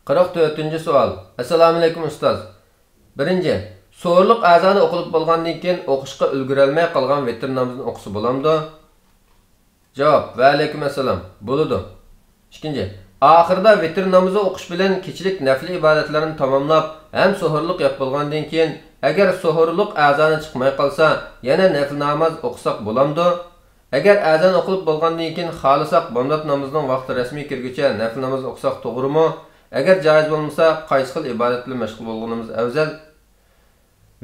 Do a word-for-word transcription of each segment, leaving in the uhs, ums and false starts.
قىرىق تۆتىنچى سوئال. ئەسسالامۇئەلەيكۇم ئۇستاز. بىرىنچى، سوھۇرلۇق ئەزانى ئوقۇلۇپ بولغاندىن كېيىن ئوقۇشقا ئۈلگۈرەلمەي قالغان ۋىتىر نامىزىنى ئوقۇسا بولامدۇ؟ جاۋاب، ۋەئەلەيكۇم ئەسسالام، بولىدۇ. ئىككىنچى، ئاخىرىدا ۋىتىر نامىزى ئوقۇش بىلەن كېچىلىك نەپلى ئىبادەتلەرنى تاماملاپ ھەم سوھۇرلۇق يەپ بولغاندىن كېيىن، ئەگەر سوھۇرلۇق ئەزانى چىقماي قالسا، يەنە نەپلى ناماز ئوقۇساق بولامدۇ؟ ئەگەر ئەزان ئوقۇلۇپ بولغاندىن كېيىن خالىساق، بامدات نامىزىنىڭ ۋاقتى رەسمىي كىرگۈچە نەپلى ناماز ئوقۇساق توغرىمۇ؟ ئەگەر جائىز بولمىسا، قايسى خىل ئىبادەت بىلەن مەشغۇل بولغىنىمىز ئەۋزەل؟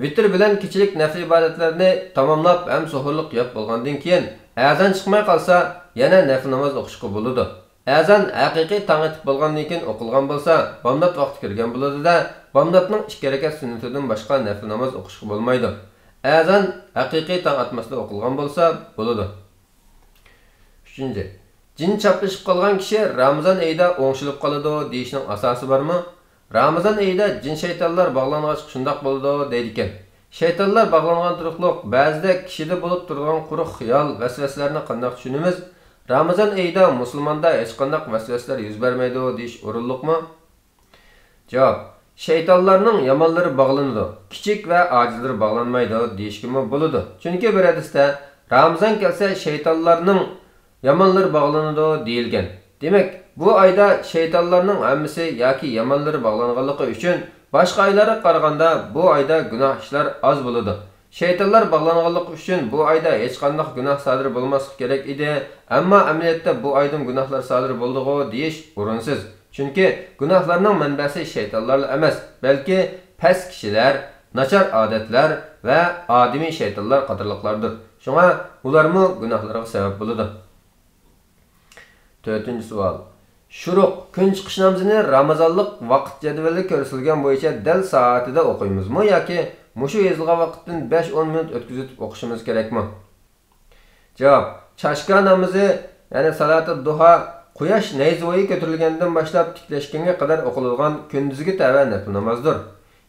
ۋىتىر بىلەن كېچىلىك نەپلى ئىبادەتلەرنى تاماملاپ ھەم سوھۇرلۇق يەپ بولغاندىن كېيىن، ئەزان چىقماي قالسا، يەنە نەپلى ناماز ئوقۇشقا بولىدۇ. ئەزان ھەقىقىي تاڭ ئېتىپ بولغاندىن كېيىن ئوقۇلغان بولسا، بامدات ۋاقتى كىرگەن بولىدۇ-دە، بامداتنىڭ ئىككى رەكەت سۈننىتىدىن باشقا نەپلى ناماز ئوقۇشقا بولمايدۇ. ئەزان ھەقىقىي تاڭ ئاتماستا ئوقۇلغان بولسا، بولىدۇ. ئۈچىنچى، جىن چاپلىشىپ قالغان كىشى رامىزان ئېيىدا ئوڭشىلىپ قالىدۇ دېيىشنىڭ ئاساسى بارمۇ؟ رامىزان ئېيىدا جىن شەيتانلار باغلانغاچقا شۇنداق بولىدۇ دەيدىكەن. شەيتانلار باغلانغان تۇرۇقلۇق، بەزىدە كىشىدە بولۇپ تۇرىدىغان قۇرۇق خىيال، ۋەسۋەسىلەرنى قانداق چۈشىنىمىز؟ رامىزان ئېيىدا مۇسۇلماندا ھېچقانداق ۋەسۋەسىلەر يۈز بەرمەيدۇ دېيىش ئورۇنلۇقمۇ؟ جاۋاب، شەيتانلارنىڭ يامانلىرى باغلىنىدۇ، كىچىك ۋە ئاجىزلىرى باغلانمايدۇ دېيىشكىمۇ بولىدۇ. چۈنكى بىر ھەدىستە، رامىزان كەلسە شەيتانلارنىڭ يامانلىرى باغلىنىدۇ دېيىلگەن. دېمەك، بۇ ئايدا شەيتانلارنىڭ ھەممىسى ياكى يامانلىرى باغلانغانلىقى ئۈچۈن، باشقا ئايلارغا قارىغاندا بۇ ئايدا گۇناھ ئىشلار ئاز بولىدۇ. شەيتانلار باغلانغانلىقى ئۈچۈن بۇ ئايدا ھېچقانداق گۇناھ سادىر بولماسلىقى كېرەك ئىدى، ئەمما ئەمەلىيەتتە بۇ ئايدىن گۇناھلار سادىر بولدىغۇ دېيىش ئورۇنسىز. چۈنكى گۇناھلارنىڭ مەنبەسى شەيتانلارلا ئەمەس، بەلكى پەس كىشىلەر، ناچار ئادەتلەر ۋە ئادىمىي شەيتانلار قاتارلىقلاردۇر. شۇڭا ئۇلارمۇ گۇناھلارغا سەۋەب بولىدۇ. تۆتىنچى سوئال. شۇرۇق، كۈن چىقىش نامىزىنى رامىزانلىق ۋاقىت جەدۋىلى كۆرسىتىلگەن بويىچە دەل سائىتىدە ئوقۇيمىزمۇ ياكى مۇشۇ يېزىلغان ۋاقىتتىن بەش ئون مىنۇت ئۆتكۈزۈۋېتىپ ئوقۇشىمىز كېرەكمۇ؟ جاۋاب، چاشكا نامىزى، يەنى سالاتۇل دۇھا، قۇياش نەيزىۋويى كۆتۈرۈلگەندىن باشلاپ تىكلەشكەنگە قەدەر ئوقۇلىدىغان كۈندۈزگى تەۋە نەپلى نامازدۇر.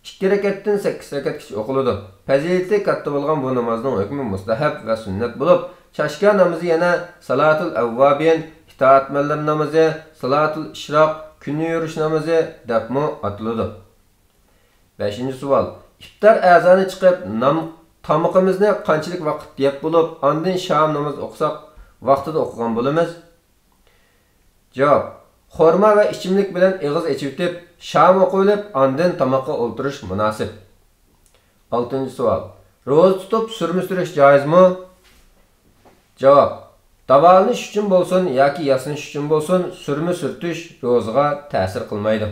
ئىككى رەكەتتىن سەككىز رەكەتكىچە ئوقۇلىدۇ. پەزىلىتى كاتتا بولغان بۇ نامازنىڭ ھۆكمى مۇستەھەب ۋە سۈننەت بولۇپ، چاشكا نامىزى يەنە سالاتۇل ئەۋۋابىن، ئىتائەتمەنلەر نامىزى، سالاتۇل ئىشراق، كۈن يورۇش نامىزى دەپمۇ ئاتىلىدۇ. بەشىنچى سوئال. ئىپتار ئەزانى چىقىپ، نام-، تامىقىمىزنى قانچىلىك ۋاقىتتا يەپ بولۇپ، ئاندىن شام نامىزى ئوقۇساق، ۋاقتىدا ئوقۇغان بولىمىز؟ جاۋاب، خورما ۋە ئىچىملىك بىلەن ئېغىز ئېچىۋېتىپ، شام ئوقۇۋېلىپ، ئاندىن تاماققا ئولتۇرۇش مۇناسىپ. ئالتىنچى سوئال. روزا تۇتۇپ سۈرمە سۈرۈش جائىزمۇ؟ جاۋاب، داۋالىنىش ئۈچۈن بولسۇن ياكى ياسىنىش ئۈچۈن بولسۇن، سۈرمە سۈرتۈش روزىغا تەسىر قىلمايدۇ.